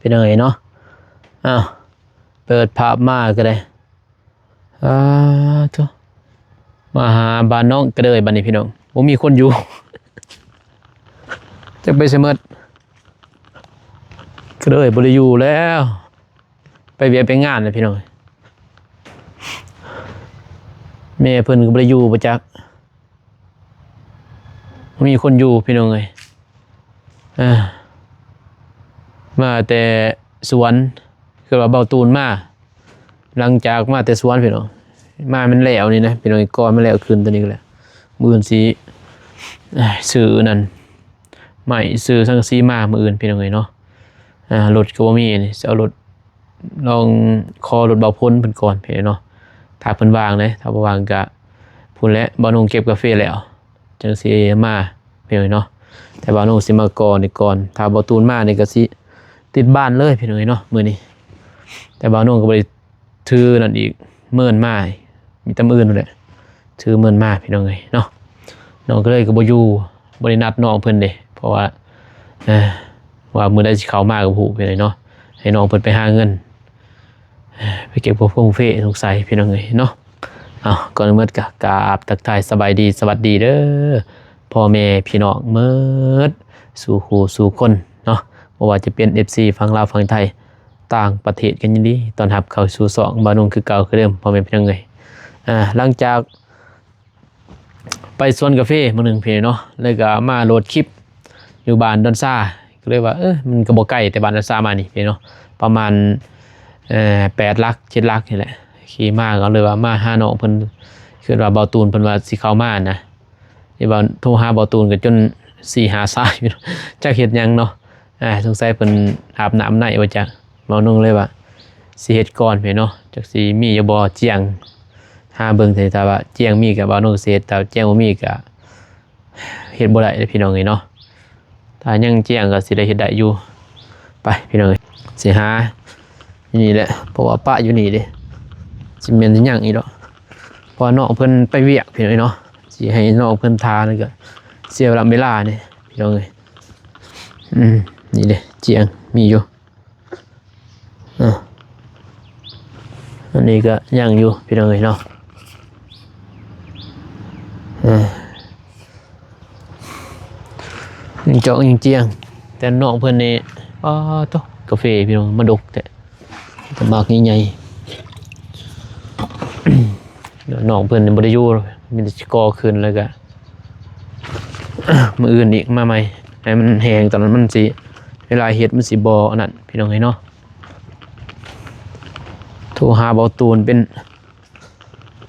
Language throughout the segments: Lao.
ປັນຫຍັງເອີຍເນາະ. ອ້າວ ເປີດພາບມາກໍໄດ້ ອາ ໂທ້ ມາຫາບ້ານນ້ອງກະເດີຍບັດນີ້ພີ່ນ້ອງ ບໍ່ມີຄົນຢູ່ ຈັກໄປໃສໝົດ ກະເດີຍບໍ່ໄດ້ຢູ່ແລ້ວ ໄປວຽກໄປງານແລ້ວພີ່ນ້ອງ. ແມ່ເພິ່ນກໍບໍ່ໄດ້ຢູ່ບໍ່ຈັກ ບໍ່ມີຄົນຢູ່ພີ່ນ້ອງເອີຍ. ເອີ ມາແຕ່ສວນ ຄືວ່າເບົາຕູນມາ ຫຼັງຈາກມາແຕ່ສວນພີ່ນ້ອງ ມາແມ່ນແລ້ວນີ້ນະພີ່ນ້ອງ ກ່ອນມາແລ້ວ ຄືນຕົວນີ້ກໍແລ້ວ ມື້ອື່ນຊິຊື້ນັ້ນ ໄມ້ ຊື້ສັງກະສີມາມື້ອື່ນພີ່ນ້ອງເອີຍເນາະ. ອ່າ ລົດກໍບໍ່ມີນີ້ ຊິເອົາລົດ ລອງຂໍລົດເບົາພົນເພິ່ນກ່ອນພີ່ນ້ອງເນາະ ຖ້າເພິ່ນວ່າງເດ້ ຖ້າບໍ່ວ່າງກະພຸ້ນແຫຼະ ບ່າວນົງເກັບກາເຟແລ້ວ ຈັ່ງຊິມາພີ່ນ້ອງເນາະ. ແຕ່ບ່າວນົງຊິມາກ່ອນນີ້ກ່ອນ ຖ້າເບົາຕູນມານີ້ກໍຊິຕິດບ້ານເລີຍພີ່ນ້ອງເນາະມື້ນີ້. ແຕ່ບ່າວນົງກໍບໍ່ໄດ້ຖືນັ້ນອີກ ເມີນມາ ມີແຕ່ມື້ອື່ນພຸ້ນແຫຼະ ຖືເມີນມາພີ່ນ້ອງເອີຍເນາະ. ນ້ອງກະເດີຍກໍບໍ່ຢູ່ ບໍ່ໄດ້ນັດນ້ອງເພິ່ນເດ້ ເພາະວ່າ ເອີ ວ່າມື້ໃດຊິເຂົ້າມາກໍບໍ່ຮູ້ພີ່ນ້ອງເນາະ ໃຫ້ນ້ອງເພິ່ນໄປຫາເງິນ ເອີ ໄປເກັບກາເຟສົງໄສພີ່ນ້ອງເອີຍເນາະ. ເອົາ ກ່ອນອື່ນໝົດກໍກາບທັກທາຍສະບາຍດີ ສະຫວັດດີເດີ ພໍ່ແມ່ພີ່ນ້ອງໝົດ ສູ່ຄູ່ສູ່ຄົນເນາະ ບໍ່ວ່າຈະເປັນເອັຟຊີຝັ່ງລາວ ຝັ່ງໄທ ຕ່າງປະເທດ ກໍຍິນດີຕ້ອນຮັບເຂົ້າສູ່ຊ່ອງບ່າວນົງຄືເກົ່າຄືເດີມ ພໍ່ແມ່ພີ່ນ້ອງເອີຍ. ອ່າ ຫຼັງຈາກ ໄປສວນກາເຟມື້ໜຶ່ງພີ່ນ້ອງເນາະ ແລ້ວກໍມາໂຫຼດຄລິບຢູ່ບ້ານດອນຊາ ກໍເລີຍວ່າ ເອີ ມັນກໍບໍ່ໄກແຕ່ບ້ານດອນຊາມານີ້ພີ່ນ້ອງເນາະ ປະມານ ເອີ ແປດຫຼັກເຈັດຫຼັກນີ້ແຫຼະ. ຂີ່ມາກໍເລີຍວ່າມາຫານ້ອງເພິ່ນ ຄິດວ່າບ່າວຕູນເພິ່ນວ່າຊິເຂົ້າມານະ ເລີຍວ່າໂທຫາບ່າວຕູນກໍຈົນສີ່ຫ້າສາຍ ຈັກເຮັດຫຍັງເນາະ. ອ່າ ສົງໄສເພິ່ນອາບນ້ຳໃນບໍ່ຈັກ ບ່າວນົງເລີຍວ່າຊິເຮັດກ່ອນແມ່ນເນາະ ຈັກຊິມີຢູ່ບໍ່ຈ້ຽງ ຫາເບິ່ງ ຖ້າວ່າຈ້ຽງມີກໍບ່າວນົງຊິເຮັດ ຖ້າຈ້ຽງບໍ່ມີກໍເຮັດບໍ່ໄດ້ເດ້ພີ່ນ້ອງເອີຍເນາະ. ຖ້າຍັງຈ້ຽງກໍຊິໄດ້ເຮັດໄດ້ຢູ່. ໄປພີ່ນ້ອງເອີຍ ຊິຫາຢູ່ນີ້ແຫຼະ ເພາະວ່າປະຢູ່ນີ້ເດ້ ຊິແມ່ນຊິຍັງອີກດອກ ເພາະວ່ານ້ອງເພິ່ນໄປວຽກພີ່ນ້ອງເອີຍເນາະ ຊິໃຫ້ນ້ອງເພິ່ນຖ້ານີ້ກໍເສຍເວລາເວລາເດ້ພີ່ນ້ອງເອີຍ. ອືມ ນີ້ເດ້ ຈ້ຽງມີຢູ່. ອ່າ ອັນນີ້ກໍຍັງຢູ່ພີ່ນ້ອງເອີຍເນາະ. ອ່າ ຍັງຈອກຍັງຈຽງ ແຕ່ນ້ອງເພິ່ນນີ້ ປາໂທ້ ກາເຟພີ່ນ້ອງ ມາດົກແທ້ ແຕ່ໝາກໃຫຍ່ໆ. ນ້ອງເພິ່ນນີ້ບໍ່ໄດ້ຢູ່ ມີແຕ່ຊິກໍ່ຂຶ້ນ ແລ້ວກໍມື້ອື່ນອີກມາໃໝ່ ໃຫ້ມັນແຫ້ງ ຕອນນັ້ນມັນຊິ ເວລາເຮັດມັນຊິບໍ່ອັນນັ້ນພີ່ນ້ອງເອີຍເນາະ. ໂທຫາບ່າວຕູນເປັນ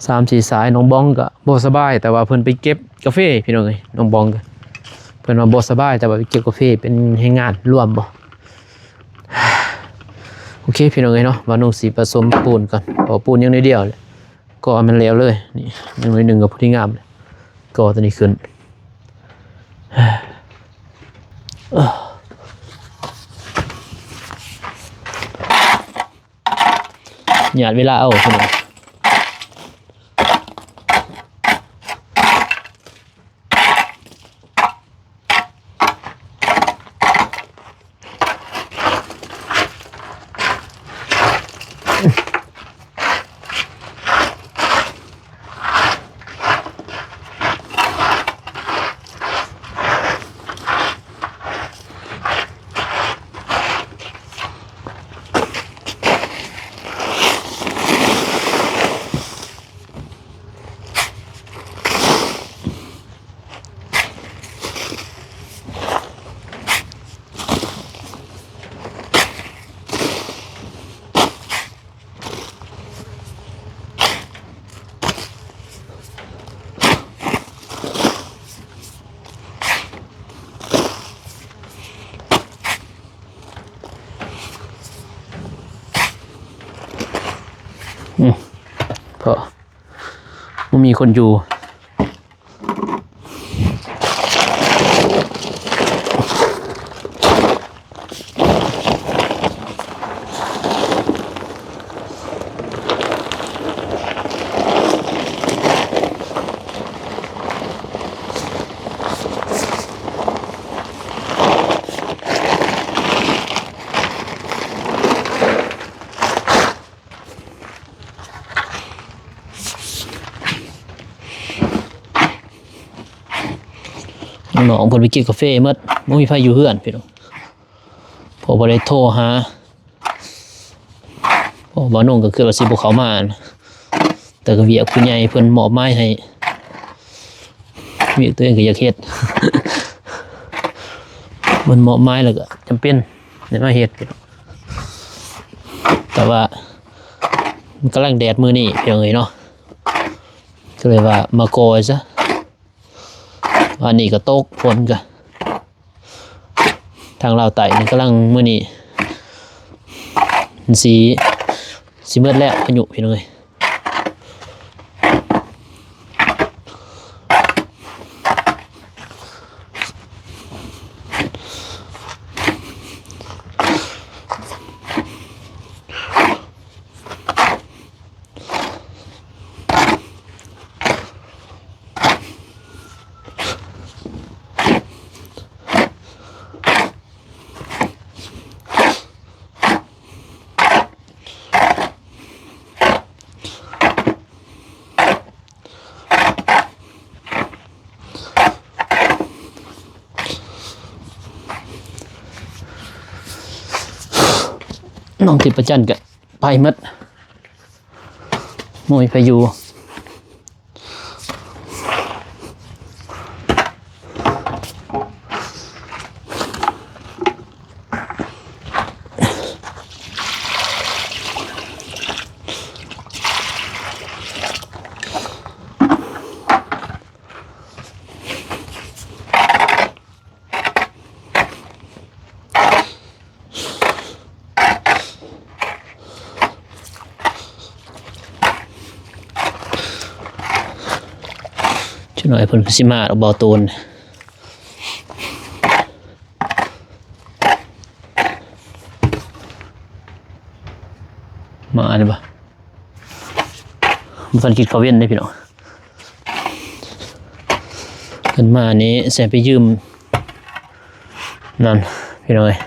ສາມສີ່ສາຍ ນ້ອງບອງກໍບໍ່ສະບາຍ ແຕ່ວ່າເພິ່ນໄປເກັບກາເຟພີ່ນ້ອງເອີຍ ນ້ອງບອງກໍ ເພິ່ນວ່າບໍ່ສະບາຍ ແຕ່ວ່າໄປເກັບກາເຟ ເປັນແຮງງານລວມບໍ່. ໂອເຄພີ່ນ້ອງເອີຍເນາະ ບ່າວນົງຊິປະສົມປູນກ່ອນ ເພາະປູນຍັງໜ້ອຍດຽວແຫຼະ ກໍໃຫ້ມັນແລ້ວເລີຍ ນີ້ ຍັງໜ້ອຍໜຶ່ງກໍພໍດີງາມແຫຼະ ກໍຕົວນີ້ຂຶ້ນ ຍາດເວລາເອົາພີ່ນ້ອງ.ອືມ ພໍ ບໍ່ມີຄົນຢູ່. ອືມ ນ້ອງເພິ່ນໄປກິນກາເຟໝົດ ບໍ່ມີໃຜຢູ່ເຮືອນພີ່ນ້ອງ ເພາະບໍ່ໄດ້ໂທຫາ ເພາະວ່ານ້ອງກໍຄືວ່າຊິບໍ່ເຂົ້າມາ ແຕ່ກໍວຽກຜູ້ໃຫຍ່ເພິ່ນມອບໝາຍໃຫ້ ວຽກຕົວເອງກໍຢາກເຮັດ ເພິ່ນມອບໝາຍແລ້ວກໍຈຳເປັນໄດ້ມາເຮັດ ແຕ່ວ່າ ກຳລັງແດດມື້ນີ້ພີ່ນ້ອງເອີຍເນາະ ກໍເລີຍວ່າມາກ່ອຊະ ອັນນີ້ກໍຕົກ ຝົນກໍ ທາງລາວໃຕ້ນີ້ກຳລັງ ມື້ນີ້ມັນຊິ ຊິໝົດແລ້ວພາຍຸພີ່ນ້ອງເອີຍ. ນ້ອງທິດພະຈັນກະໄປໝົດ ໂອ້ຍ ໄປຢູ່. ຈັກໜ້ອຍເພິ່ນກໍຊິມາດອກ ບໍ່ໂຕນ ມາອັນນີ້ບໍ່? ບໍ່ທັນກິນເຂົ້າເວັນເດ້ພີ່ນ້ອງ ເພິ່ນມານີ້ ຊິໃຫ້ໄປຢືມ ນັ້ນພີ່ນ້ອງເອີຍ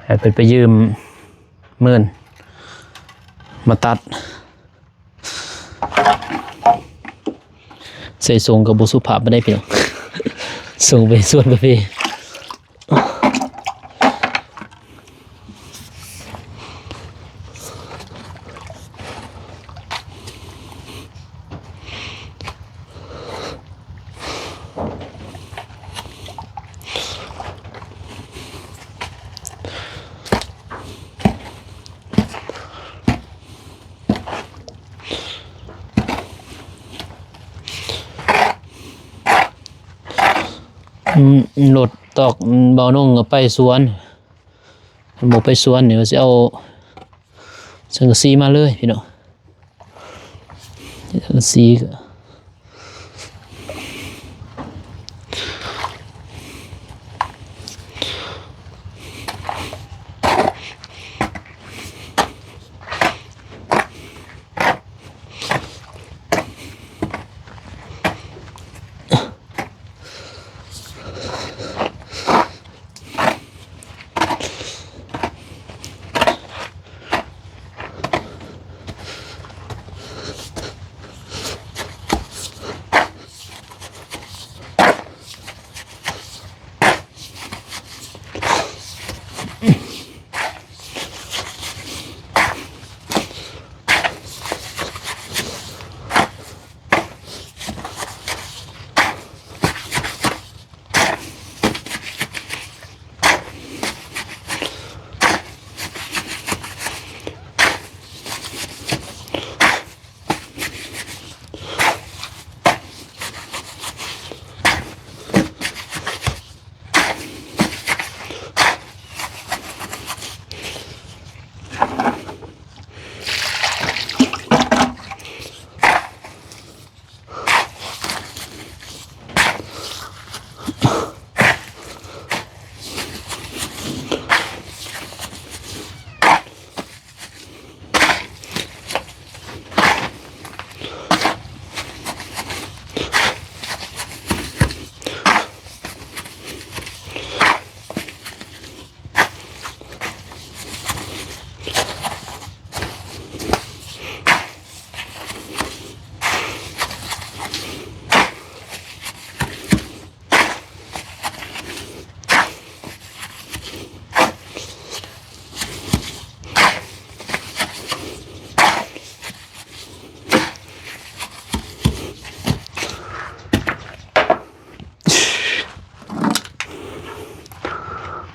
ໃຫ້ເພິ່ນໄປຢືມເມີນມາຕັດ ໃສ່ຊົງກໍບໍ່ສຸພາບປານໃດພີ່ນ້ອງ ສົ່ງໄປສວນກາເຟ. ອືມ ລົດຕອກເບົານົງກໍໄປສວນ ຄັນບໍ່ໄປສວນນີ້ວ່າຊິເອົາສັງກະສີມາເລີຍພີ່ນ້ອງ ສັງກະສີກໍ ອ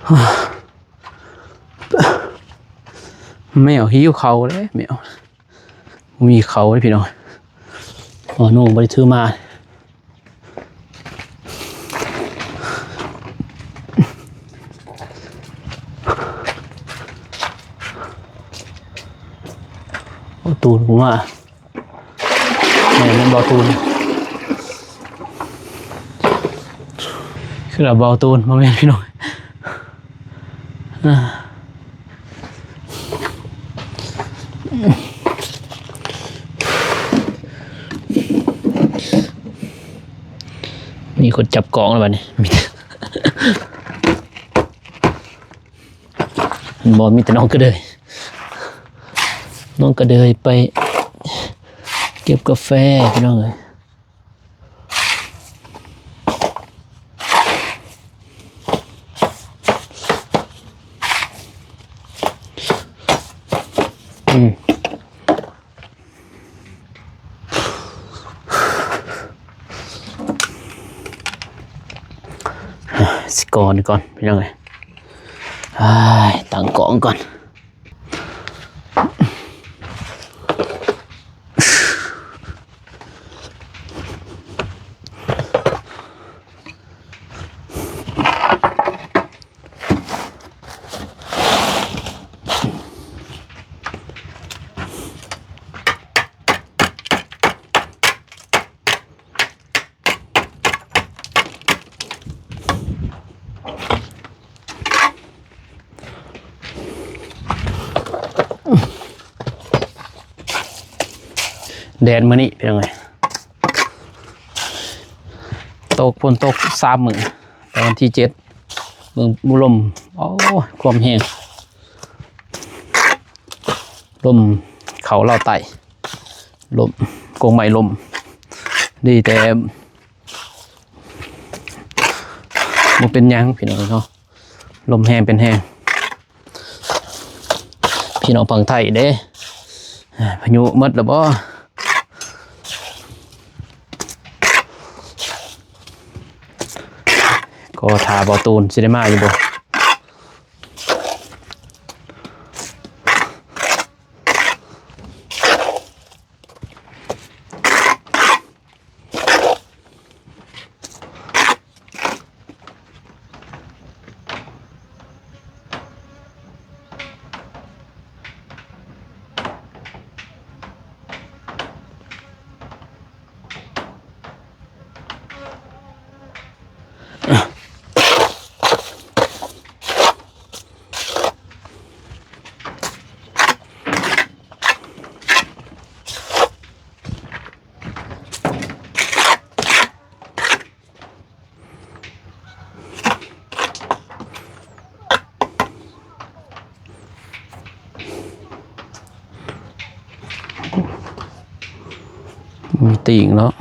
ແມວຫິວເຂົ້າເດ້ ແມວ ບໍ່ມີເຂົ້າເດ້ພີ່ນ້ອງ. ອໍ ໜູບໍ່ໄດ້ຖືມາ. ໂອ້ ຕູນມາ. ແມ່ນ ແມ່ນບໍ່ຕູນ? ຄືວ່າບໍ່ຕູນ ບໍ່ແມ່ນພີ່ນ້ອງ. ມີຄົນຈັບກ້ອງແລ້ວບັດນີ້. ແມ່ນບໍ່? ມີແຕ່ນ້ອງກະເດີຍ ນ້ອງກະເດີຍໄປເກັບກາແຟພີ່ນ້ອງເອີຍ. ອືມ ຊິກ່ອນກ່ອນພີ່ນ້ອງເອີຍ. ອ້າຍ ຕັ້ງກ້ອງກ່ອນ. ແດດມື້ນີ້ພີ່ນ້ອງເອີຍ ຕົກ ຝົນຕົກສາມມື້ ແຕ່ວັນທີເຈັດ ເບິ່ງລົມ ໂອ້ຍ ຄວາມແຮງ ລົມເຂົ້າລາວໃຕ້ ລົມ ກົງໄມ້ລົ້ມ ດີແຕ່ບໍ່ເປັນຫຍັງພີ່ນ້ອງເນາະ. ລົມແຮງເປັນແຮງ ພີ່ນ້ອງຝັ່ງໄທເດ້ ພາຍຸໝົດແລ້ວບໍ່? ກໍຖ້າບໍ່ຕູນຊິໄດ້ມາຢູ່ບໍ່? ມີຕີງເນາະ.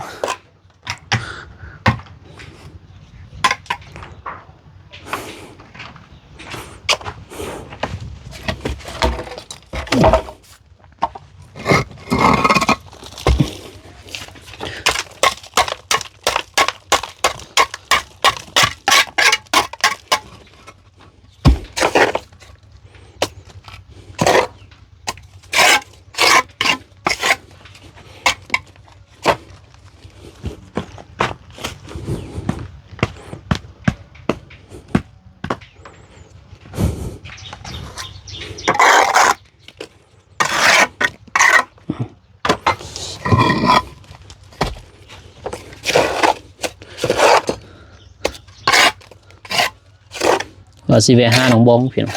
ວ່າຊິແວະຫານ້ອງບອງພີ່ນ້ອງ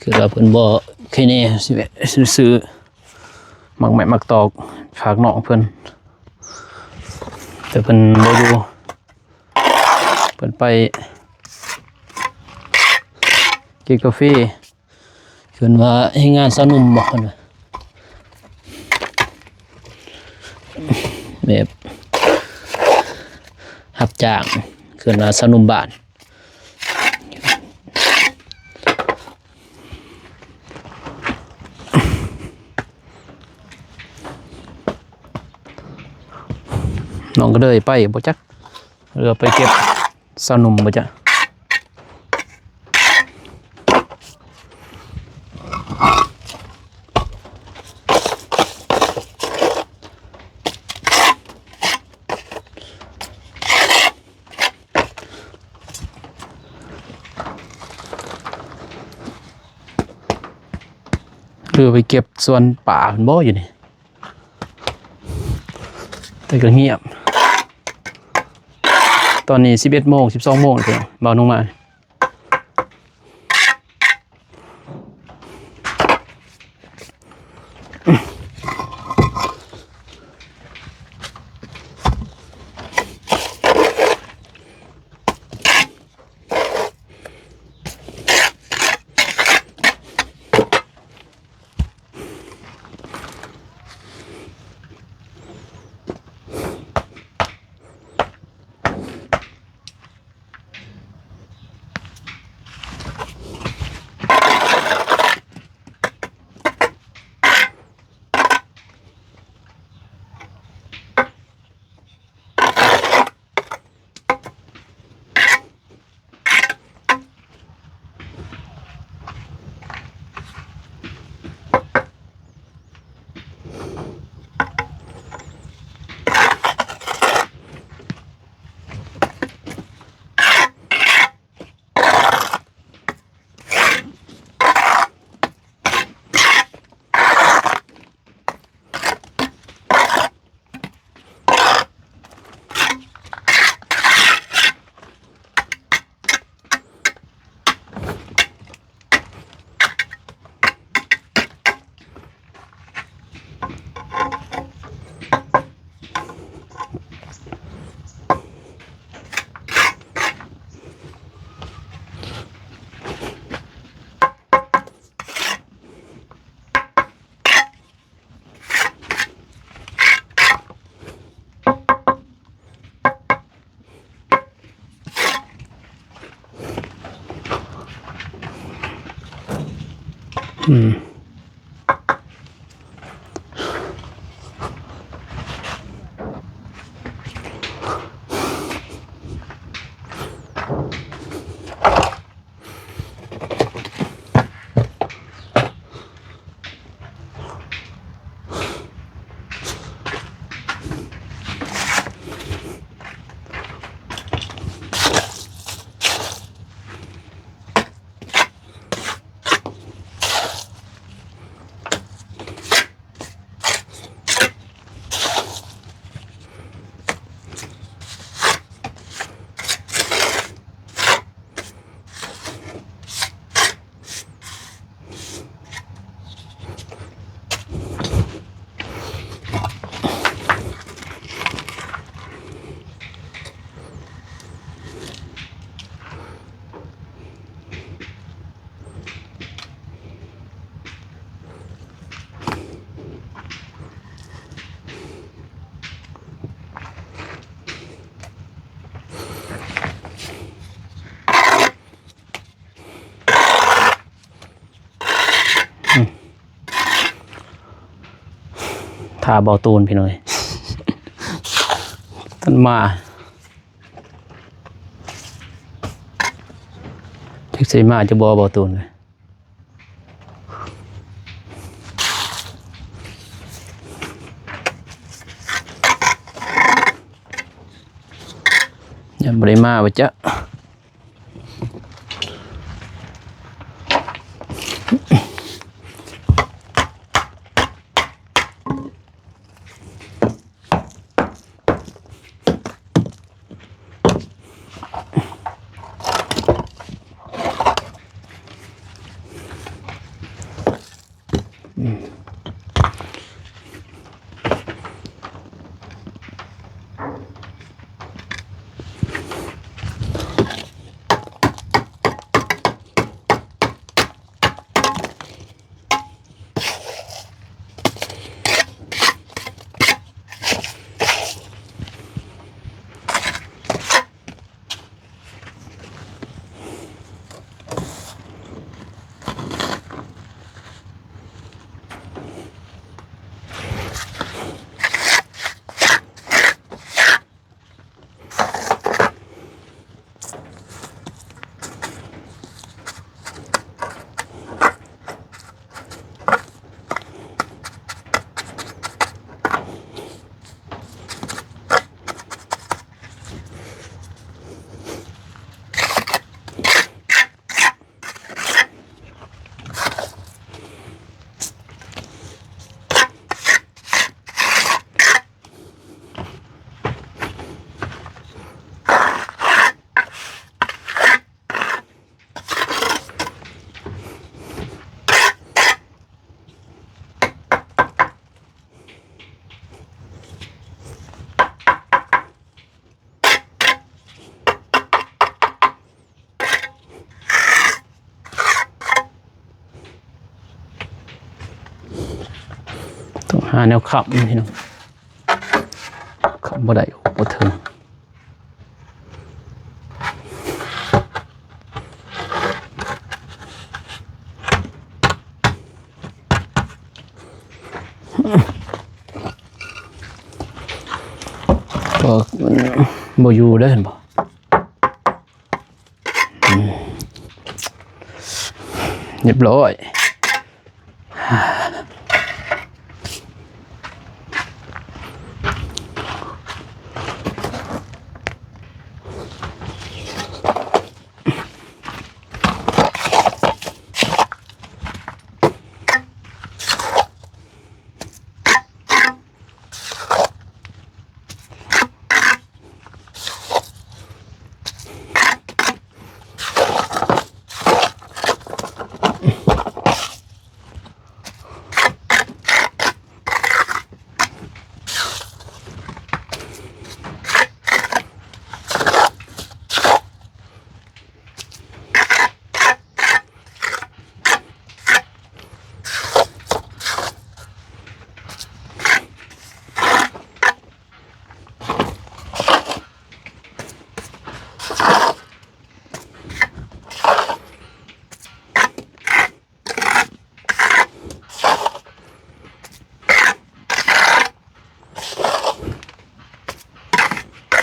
ຄືວ່າເພິ່ນບໍ່ເຄແນ ຊິແວະຊື້ໝາກໄມ້ໝາກຕອກຝາກນ້ອງເພິ່ນ ແຕ່ເພິ່ນບໍ່ຢູ່ ເພິ່ນໄປເກັບກາເຟ. ເພິ່ນວ່າເຮັດງານຊາວໜຸ່ມບໍ ເພິ່ນວ່າ ແບບຮັບຈ້າງ ເພິ່ນວ່າຊາວໜຸ່ມບ້ານ. ນ້ອງກະເດີຍໄປບໍ່ຈັກ ຫຼືວ່າໄປເກັບຊາວໜຸ່ມບໍ່ຈັກ. ຄືໄປເກັບສວນປ່າພຸ້ນບໍ່ຢູ່ນີ້ ແຕ່ກໍງຽບ. ຕອນນີ້ສິບເອັດໂມງ ສິບສອງໂມງແລ້ວ ພີ່ນ້ອງ ບ່າວນຸ່ງມາ. ອືມ ຖ້າເບົາຕູນພີ່ນ້ອງເອີຍ ທ່ານມາ ຈັກຊິມາຈະບໍ່ເບົາຕູນເອີຍ. ຍັງບໍ່ໄດ້ມາວ່າຈະ. ອ ຫາແນວຄ້ຳພີ່ນ້ອງ ຄ້ຳບໍ່ໄດ້ ບໍ່ເຖິງ. ກໍບໍ່ຢູ່ເດ້ ເຫັນບໍ່? ອືມ ຮຽບຮ້ອຍ.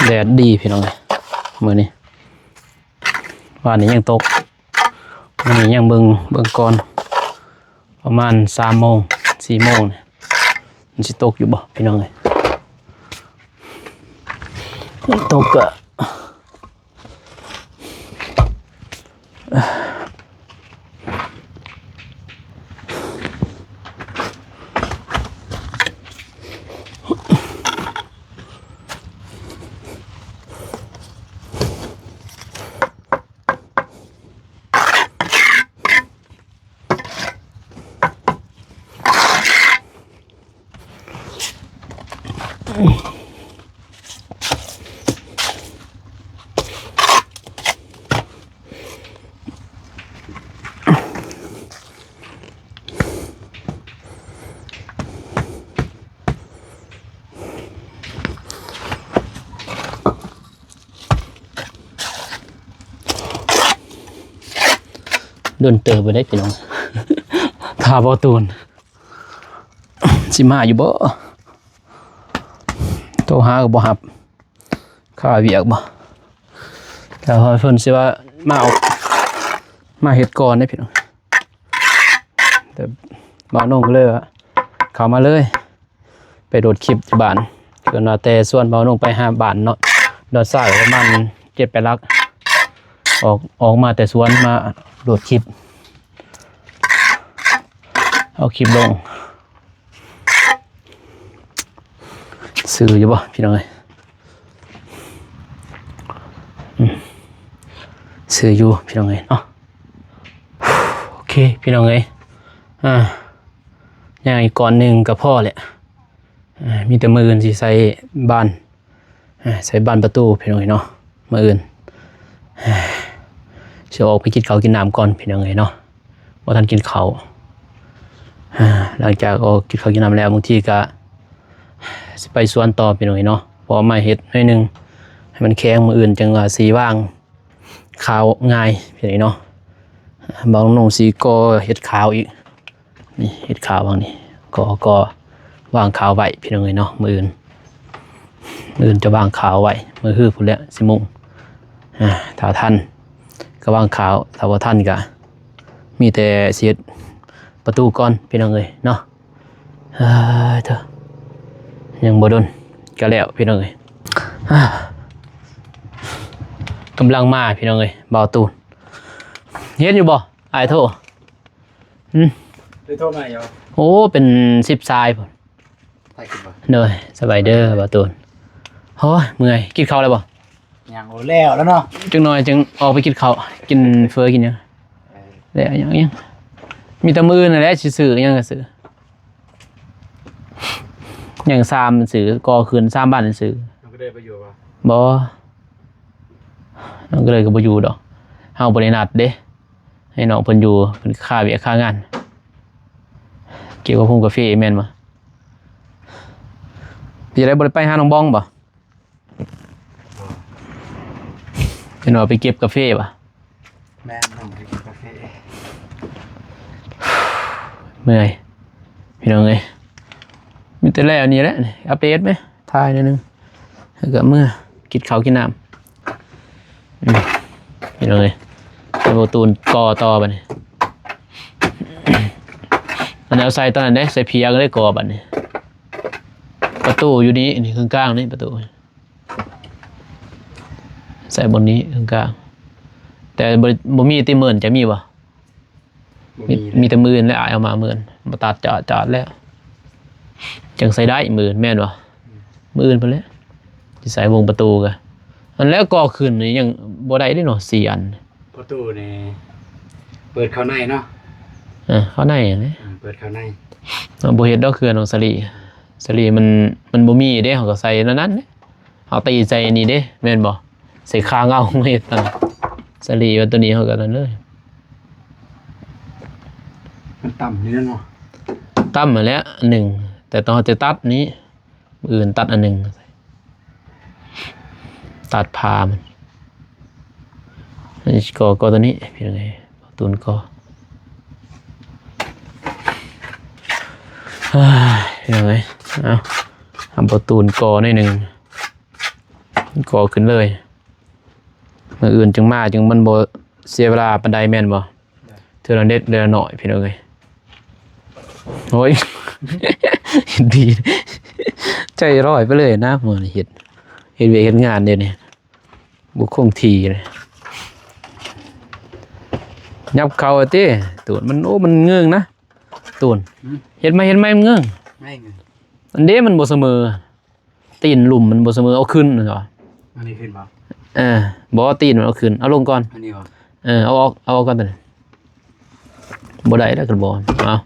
ແດດດີພີ່ນ້ອງເອີຍ ມື້ນີ້ ວານນີ້ຍັງຕົກ ມື້ນີ້ຍັງເບິ່ງ ເບິ່ງກ່ອນ ປະມານສາມໂມງ ສີ່ໂມງນີ້ ມັນຊິຕົກຢູ່ບໍ່ພີ່ນ້ອງເອີຍ? ຕົກກະ ດົນເຕີບແລ້ວເດ້ພີ່ນ້ອງ ຖ້າບໍ່ຕູນ ຊິມາຢູ່ບໍ່? ໂທຫາກໍບໍ່ຮັບ ຄາວຽກບໍ່? ແຕ່ວ່າເພິ່ນຊິວ່າມາເອົາ ມາເຮັດກ່ອນເດ້ພີ່ນ້ອງ ແຕ່ບ່າວນົງກໍເລີຍວ່າເຂົ້າມາເລີຍ ໄປໂຫຼດຄລິບຢູ່ບ້ານ ເພິ່ນວ່າແຕ່ສວນບ່າວນົງໄປຫາບ້ານເນາະ ດອນຊ້າຍປະມານເຈັດແປດຫຼັກ ອອກ ອອກມາແຕ່ສວນມາໂຫຼດຄລິບ ເອົາຄລິບລົງ. ຊື່ຢູ່ບໍ່ພີ່ນ້ອງເອີຍ? ອືມ ຊື່ຢູ່ພີ່ນ້ອງເອີຍເນາະ. ໂອເຄພີ່ນ້ອງເອີຍ ອ່າ ຍ່າງອີກກ່ອນໜຶ່ງກໍພໍແຫຼະ. ອ່າ ມີແຕ່ມື້ອື່ນຊິໃສ່ບານ ອ່າ ໃສ່ບານປະຕູພີ່ນ້ອງເອີຍເນາະ. ມື້ອື່ນຊິອອກໄປກິນເຂົ້າກິນນ້ຳກ່ອນພີ່ນ້ອງເອີຍເນາະ ບໍ່ທັນກິນເຂົ້າ. ອ່າ ຫຼັງຈາກອອກກິນເຂົ້າກິນນ້ຳແລ້ວ ບາງທີກະຊິໄປສວນຕໍ່ພີ່ນ້ອງເອີຍເນາະ ເພາະວ່າມາເຮັດໜ້ອຍໜຶ່ງໃຫ້ມັນແຂງ ມື້ອື່ນຈັ່ງວ່າຊິວາງ ຂາວງ່າຍພີ່ນ້ອງເນາະ. ບ່າວນົງຊິກໍ່ເຮັດຂາວອີກ ນີ້ເຮັດຂາວຫວ່າງນີ້ ກໍ ກໍວາງຂາວໄວ້ພີ່ນ້ອງເອີຍເນາະ. ມື້ອື່ນ ມື້ອື່ນຈະວາງຂາວໄວ້ ມື້ຮືພຸ້ນແຫຼະຊິມຸງ. ອ່າ ຖ້າທັນກໍວາງຂາວ ຖ້າບໍ່ທັນກໍມີແຕ່ຊິເຮັດປະຕູກ່ອນພີ່ນ້ອງເອີຍເນາະ. ເອີ ເທີ ຍັງບໍ່ດົນກະແລ້ວພີ່ນ້ອງເອີຍ. ກຳລັງມາພີ່ນ້ອງເອີຍ ບ່າວຕູນ ເຫັນຢູ່ບໍ່? ອ້າຍໂທ ຫຶ? ໄດ້ໂທມາຢູ່. ໂອ້ ເປັນສິບສາຍພຸ້ນ. ຖ່າຍຄລິບບໍ່? ໂດຍ ສະບາຍເດີບ່າວຕູນ. ໂອ້ຍ ເມື່ອຍ ກິນເຂົ້າແລ້ວບໍ່? ຍັງ. ໂອ້ ແລ້ວແລ້ວເນາະ ຈັກໜ່ອຍຈຶ່ງອອກໄປກິນເຂົ້າ ກິນເຝີກິນຫຍັງ. ເອີ ແລ້ວຍັງ ຍັງ ມີແຕ່ມື້ອື່ນນັ້ນແຫຼະ ຊິຊື້ຫຍັງກໍຊື້ ຍັງສາມຊື້ ກໍຄືນສາມບາດຊື້. ນ້ອງກະເດີຍໄປຢູ່ບໍ່? ບໍ່ ນ້ອງກະເດີຍກໍບໍ່ຢູ່ດອກ ເຮົາບໍ່ໄດ້ນັດເດ້ ໃຫ້ນ້ອງເພິ່ນຢູ່ ເພິ່ນຄາວຽກຄາງານ ກ່ຽວກັບໂຮງກາເຟແມ່ນບໍ່? ເປັນຈັ່ງໃດ ບໍ່ໄດ້ໄປຫານ້ອງບອງບໍ່? ເຫັນວ່າໄປເກັບກາເຟບໍ່? ແມ່ນ ນ້ອງໄປເກັບກາເຟ. ເມື່ອຍ ພີ່ນ້ອງເອີຍ ມີແຕ່ແລ້ວນີ້ແຫຼະ ອັບເດດແມ ຖ່າຍໜ້ອຍໜຶ່ງ ແລ້ວກໍເມືອກິນເຂົ້າກິນນ້ຳ. ອືມ ພີ່ນ້ອງເອີຍ ໃຫ້ບໍ່ຕູນກໍ່ຕໍ່ບັດນີ້. ອັນນັ້ນເອົາໃສ່ຕອນນັ້ນເດ້ ໃສ່ເພຍກໍໄດ້ກໍ່ບັດນີ້. ປະຕູຢູ່ນີ້ ນີ້ເຄິ່ງກາງນີ້ປະຕູ ໃສ່ບ່ອນນີ້ເຄິ່ງກາງ. ແຕ່ບໍ່ ບໍ່ມີຕິ ມື້ອື່ນຈະມີບໍ່? ບໍ່ ມີ ມີ ມີແຕ່ມື້ອື່ນແຫຼະ ອ້າຍເອົາມາມື້ອື່ນ ບໍ່ຕັດຈາດ ຈາດແລ້ວ ຈັ່ງໃສ່ໄດ້ມື້ອື່ນແມ່ນບໍ່? ອືມ ມື້ອື່ນພຸ້ນແຫຼະ ຊິໃສ່ວົງປະຕູກະ ອັນແລ້ວກໍ່ຂຶ້ນນີ້ຍັງບໍ່ໄດ້ເດ້ເນາະ ສີ່ອັນ. ປະຕູນີ້ເປີດເຂົ້າໃນເນາະ. ເອີ ເຂົ້າໃນຫັ້ນແຫຼະ ເອີ ເປີດເຂົ້າໃນ. ເຮົາບໍ່ເຮັດດອກເຂື່ອນຂອງສາລີ ສາລີມັນ ມັນບໍ່ມີເດ້ ເຮົາກໍໃສ່ແນວນັ້ນເດ້ ເຮົາຕີໃສ່ນີ້ເດ້ ແມ່ນບໍ່? ໃສ່ຄາເງົາມາເຮັດນັ້ນ ສາລີວ່າໂຕນີ້ເຮົາກໍນັ້ນເລີຍ. ມັນຕ່ຳນີ້ແຫຼະເນາະ ຕ່ຳຫັ້ນແຫຼະອັນໜຶ່ງ ແຕ່ຕ້ອງເຮົາຈະຕັດນີ້ ມື້ອື່ນຕັດອັນໜຶ່ງ ຕັດພາມັນ. ອັນນີ້ກໍ ກໍຕົວນີ້ ພີ່ນ້ອງເອີຍ ບໍ່ຕູນກໍ ເຮີ້ຍ ພີ່ນ້ອງເອີຍ ເອົາ ທຳບໍ່ຕູນກໍໜ້ອຍໜຶ່ງ ກໍຂຶ້ນເລີຍ ມື້ອື່ນຈຶ່ງມາ ຈຶ່ງມັນບໍ່ເສຍເວລາປານໃດແມ່ນບໍ່? ເທື່ອລະເລັກເທື່ອລະນ້ອຍ ພີ່ນ້ອງເອີຍ. ໂອ້ຍ ດີ ໃຈຮ້ອຍໄປເລີຍນະ ມື້ນີ້ເຮັດ ເຮັດວຽກເຮັດງານດຽວນີ້ ບໍ່ຄົງທີ່ເລີຍ. ຫຍັບເຂົ້າຕິ ຕູນ ມັນ ໂອ້ ມັນເງິງນະ ຕູນ ຫືມ ເຮັດໃໝ່ ເຮັດໃໝ່ ມັນເງິງ ແມ່ນ ອັນເດ້ ມັນບໍ່ສະເໝີ. ຕີນລຸ່ມມັນບໍ່ສະເໝີ ເອົາຂຶ້ນ ແມ່ນບໍ່? ອັນນີ້ຂຶ້ນບໍ່? ເອີ ບໍ່ ຕີນມັນເອົາຂຶ້ນ ເອົາລົງກ່ອນ ອັນນີ້ບໍ່? ເອີ ເອົາອອກ ເອົາອອກກ່ອນຕົວນີ້ ບໍ່ໄດ້ແລ້ວ ຄັນບໍ່ ເອົາ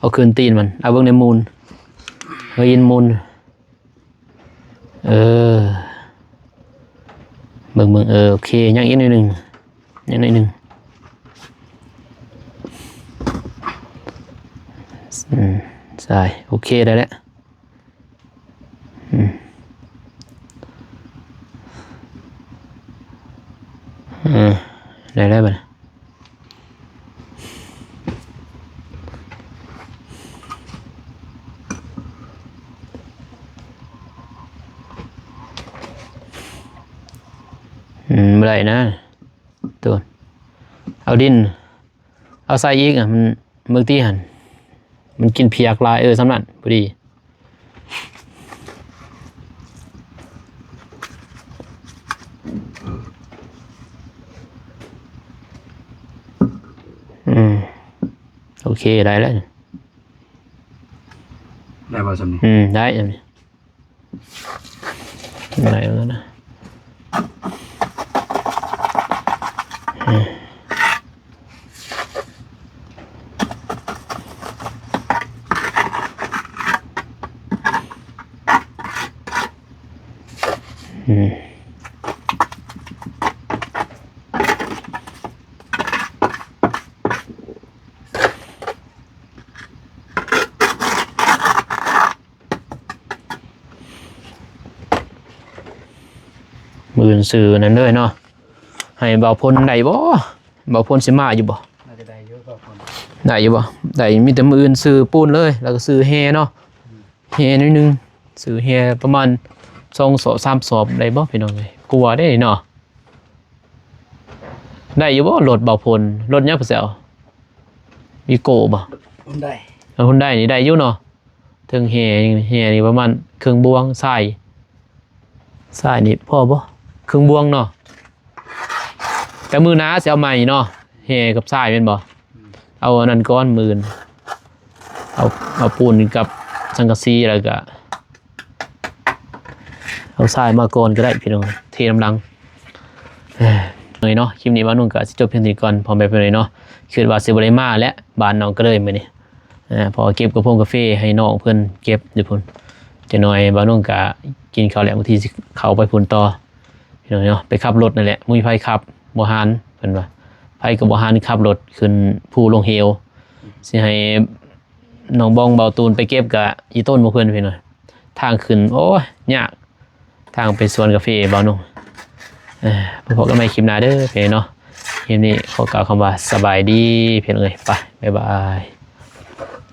ເອົາຂຶ້ນຕີນມັນ ເອົາເບິ່ງໃນມູນ ເອີ ເບິ່ງໃນມູນ ເອີ ເບິ່ງ ເບິ່ງ ເອີ ໂອເຄ ຍັງອີກໜ້ອຍໜຶ່ງ ຍັງໜ້ອຍໜຶ່ງ ອືມ ໃຊ່ ໂອເຄ ໄດ້ແລ້ວ. ອືມ ເອີ ໄດ້ແລ້ວບັດນີ້ ອືມ ບໍ່ໄດ້ນະ ໂຕ ເອົາດິນ ເອົາໃສ່ອີກ ອະ ມັນ ເບິ່ງຕິຫັ້ນ ມັນກິນພຽກຫຼາຍ ເອີ ສ່ຳນັ້ນພໍດີ ອືມ ໂອເຄ ໄດ້ແລ້ວ ໄດ້ບໍ່ສ່ຳນີ້? ອືມ ໄດ້ສ່ຳນີ້. ໄດ້ແລ້ວນະ ອືມ. ມື້ອື່ນຊື້ນັ້ນເລີຍເນາະ ໃຫ້ບ່າວພົນໄດ້ບໍ່? ບ່າວພົນຊິມາຢູ່ບໍ່? ໜ້າຈະໄດ້ຢູ່ບ່າວພົນ ໄດ້ຢູ່ບໍ່? ໄດ້ ມີແຕ່ມື້ອື່ນຊື້ປູນເລີຍ ແລ້ວກໍຊື້ແຮ່ເນາະ ແຮ່ໜ້ອຍໜຶ່ງ ຊື້ແຮ່ປະມານສອງສອບ ສາມສອບໄດ້ບໍ່ ພີ່ນ້ອງເອີຍ? ກົວເດ້ເນາະ ໄດ້ຢູ່ບໍ່? ລົດບ່າວພົນ ລົດຫຍັງເພິ່ນຊິເອົາ? ວີໂກ້ບໍ່? ຮຸນໄດ ຮຸນໄດນີ້ໄດ້ຢູ່ເນາະ ເທິງແຮ່ ແຮ່ນີ້ປະມານເຄິ່ງບ່ວງ ຊາຍ ຊາຍນີ້ພໍບໍ່? ເຄິ່ງບ່ວງເນາະ ແຕ່ມື້ໜ້າຊິເອົາໃໝ່ເນາະ ແຮ່ກັບຊາຍແມ່ນບໍ່? ອືມ ເອົາອັນນັ້ນກ່ອນ ມື້ອື່ນ ເອົາ ເອົາປູນກັບສັງກະສີ ແລ້ວກະເອົາຊາຍມາກ່ອນກໍໄດ້ ພີ່ນ້ອງ ເທນຳຫຼັງ. ເອີຍເນາະ ຄລິບນີ້ບ່າວນຸ່ງກໍຊິຈົບພຽງເທົ່ານີ້ກ່ອນ ພໍ່ແມ່ພີ່ນ້ອງເນາະ ຄິດວ່າຊິບໍ່ໄດ້ມາແຫຼະ ບ້ານນ້ອງກະເລີຍມື້ນີ້ ເພາະວ່າເກັບກະໂພງກາເຟໃຫ້ນ້ອງເພິ່ນເກັບຢູ່ພຸ້ນ ຈັກໜ້ອຍບ່າວນຸ່ງກະກິນເຂົ້າແລ້ວ ບາງທີຊິເຂົ້າໄປພຸ້ນຕໍ່ ພີ່ນ້ອງເນາະ ໄປຂັບລົດນັ້ນແຫຼະ ບໍ່ມີໃຜຂັບ ບໍ່ຫັນ ເພິ່ນວ່າ ໃຜກໍບໍ່ຫັນ ຂັບລົດຂຶ້ນພູລົງເຫວ ຊິໃຫ້ນ້ອງບອງ ບ່າວຕູນໄປເກັບກະອີ່ຕົນບໍ່ເພິ່ນ ພີ່ນ້ອງ. ທາງຂຶ້ນ ໂອ້ຍ ຍາກ ທາງໄປສວນກາເຟບ່າວໜຸ່ມ. ເອີ ພົບກັນໃໝ່ຄລິບໜ້າເດີພີ່ນ້ອງເນາະ. ຄລິບນີ້ຂໍກ່າວຄຳວ່າສະບາຍດີພີ່ນ້ອງເອີຍ. ໄປ ບາຍບາຍ.